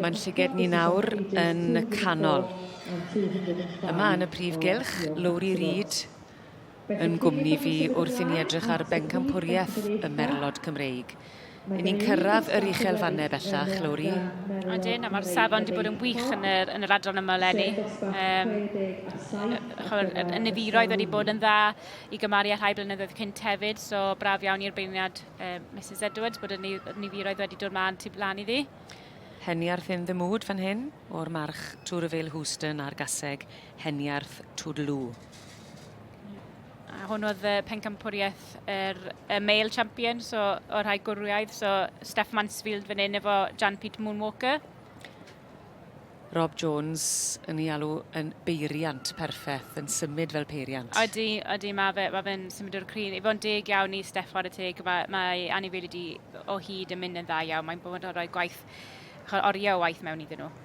Mae'n llyged ni nawr yn y canol. Yma yn y prif gylch, Lowri Reid yn gwmni fi wrth i ni edrych ar bencampwriaeth y Merlod Cymreig. I ni'n cyrraedd yr uchelfannau bellach, Lowri. Odyn, a mae'r safon wedi bod yn wych yn yr, yn yr adran yma eleni. Um, chod, y niferoedd wedi bod yn dda i gymaru â rhai blynyddoedd cynt hefyd, so braf iawn i'r beirniad Misus Edwards bod y niferoedd wedi dod mlaen tu blaen iddi. Heniarth in the mood fan hyn, o'r march Tour of Vale Houston a'r gaseg Heniarth Toodaloo. A hwn oedd y pencampwriaeth yr y male champion, so o'r rhai gwrwiaidd, so Steph Mansfield fan hyn efo Jan Pete Moonwalker. Rob Jones yn ei alw yn beiriant perffeth, yn symud fel peiriant. Ydy, ydy, mae fe, ma fe'n symud o'r crin. I fod yn deg iawn i Steph chwarae teg, mae, mae anifeiliaid i o hyd yn mynd yn dda iawn. Mae'n bod yn rhoi gwaith, oriau o waith mewn iddyn nhw.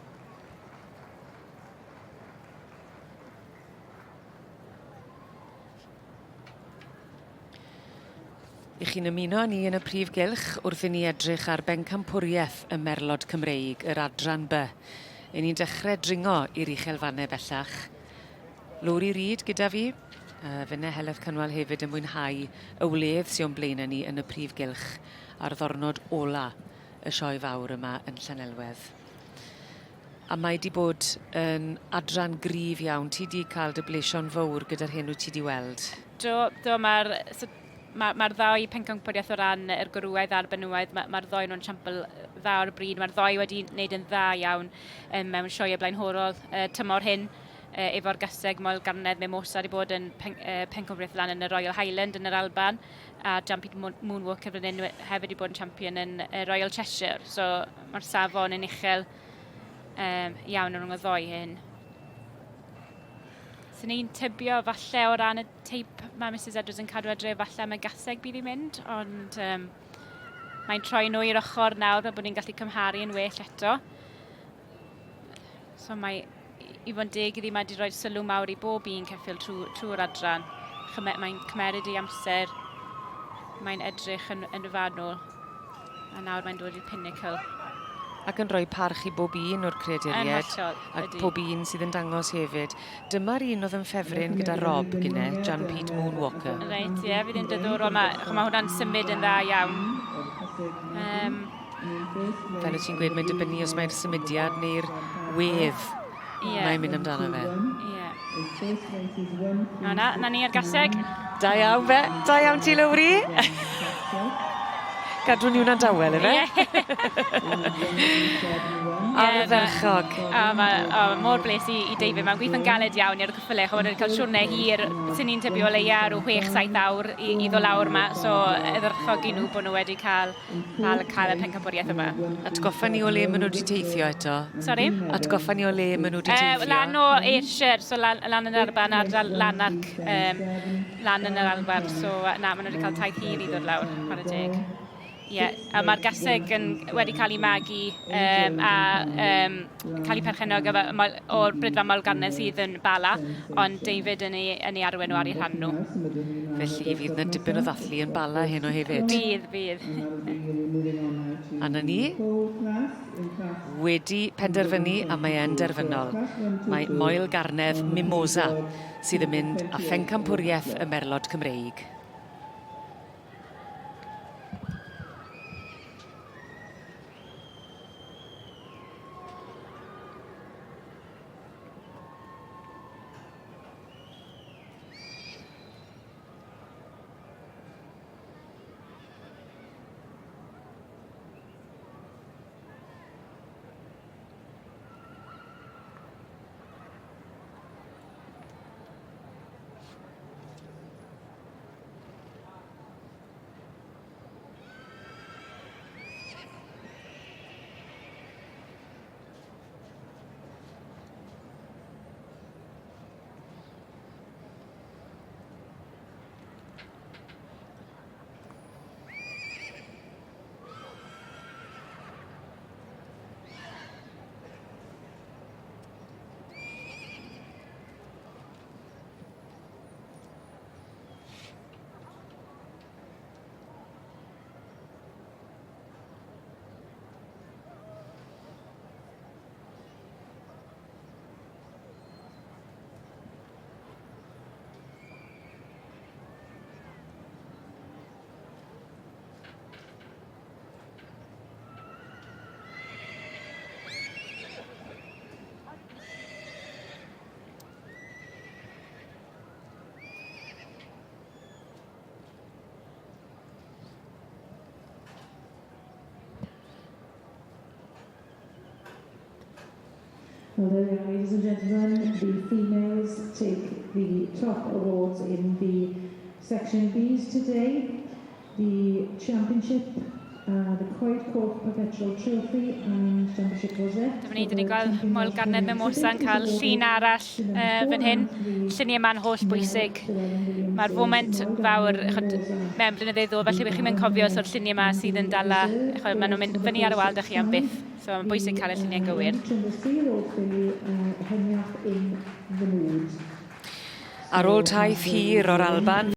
I chi'n ymuno â ni yn y prif gylch wrth i ni edrych ar bencampwriaeth y Merlod Cymreig, yr adran B. I ni'n dechrau dringo i'r uchelfannau bellach. Lowri Reid gyda fi, uh, finne Heledd Cynwal hefyd yn mwynhau y wledd sy'n o'n blaenau ni yn y prif gylch ar ddornod ola y sioe fawr yma yn Llanelwedd. A mae 'di bod yn adran gryf iawn. Ti 'di cael dy blesio'n fowr gyda'r hyn wyt ti 'di weld. Do, do, mae'r so, mae'r ma ddau pencampwriaeth o ran yr gwrywaidd a'r benywaidd, mae'r ma ddoi nhw'n siampl dda o'r bryd. Mae'r ddoi wedi wneud yn dda iawn um, mewn sioeau blaenhorol uh, tymor hyn. Uh, efo'r gaseg Moel Garnedd Mimosa wedi bod yn pen, uh, pencampwriaeth lan yn y Royal Highland yn yr Alban a Jan Pete Moonwalker fan hyn hefyd wedi bod yn champion yn y Royal Cheshire. So mae'r safon yn uchel um, iawn rhwng y ddoi hyn. Sy'n ni'n tybio falle o ran y teip mae Mrs Edwards yn cadw adre, falle am y gaseg bydd i'n mynd, ond um, mae'n troi nhw i'r ochr nawr fel bod ni'n gallu cymharu yn well eto. So mae, i fod yn deg iddi, mae wedi rhoi sylw mawr i bob un ceffyl trwy'r trwy adran. Mae'n cymeryd ei amser, mae'n edrych yn, yn fanwl, a nawr mae'n dod i'r pinnacle. Ac yn rhoi parch i bob un o'r creaduriaid. Yn hollol, Ac pob un sydd yn dangos hefyd. Dyma'r un oedd yn ffefryn gyda Rob gynne, Jan Pete Moonwalker. Reit, ie, yeah, fydd yn diddorol. Mae, mae hwnna'n symud yn dda iawn. Um, Fel wyt ti'n gweud, mae'n dibynnu os mae'r symudiad neu'r wedd yeah. mae'n mynd amdano fe. Ie. Yeah. Na, na, na ni ar gaseg. Da iawn fe. Da iawn ti, Lowri. Gadw ni hwnna'n dawel, efe? Ardderchog. A mae o, mor bles i, i David. Mae'n gweithio'n galed iawn i'r ceffylau. Ch'mod, wedi cael siwrne hir, sy'n ni'n tybio o leia rhyw 6-7 awr i, i ddod lawr yma. So, ardderchog i nhw bod nhw wedi cael cael, cael y pencampwriaeth yma. Atgoffa ni o le maen nhw wedi teithio eto. Sorry? Atgoffa ni o le maen nhw wedi teithio. Lan o Ayrshire, so lan, lan yn yr Alban, ardal Lanark, um, lan yn yr Alban. So na, maen nhw wedi cael taith hir i ddod lawr, chwarae teg. Ie, yeah, a mae'r gaseg yn, wedi cael ei magu um, a um, cael ei perchennog efo, o'r Brydfa Molgarnedd sydd yn Bala, ond David yn ei, yn ei arwain nhw ar eu rhan nhw. Felly fydd yna dipyn o ddathlu yn Bala heno hefyd. Bydd, bydd. A na ni, wedi penderfynu, a mae e'n derfynol, mae Moel Garnedd Mimosa sydd yn mynd â phencampwriaeth y Merlod Cymreig. Well, there we are, ladies and gentlemen. The females take the top awards in the Section Bs today. The Championship, the Coed Coch Perpetual Trophy and Championship Rosette. Dyma ni, dyn ni'n gweld Moel Garnedd Mimosa yn cael llun arall fan hyn. Lluniau yma'n holl bwysig. Mae'r foment fawr chod, mewn blynyddoedd ddod, felly bych chi'n mynd cofio so'r lluniau yma sydd yn dala, chod, maen nhw'n mynd fyny ar y wal 'da chi am byth. So mae'n bwysig cael y lluniau'n gywir. In the mood. Ar ôl taith hir o'r Alban,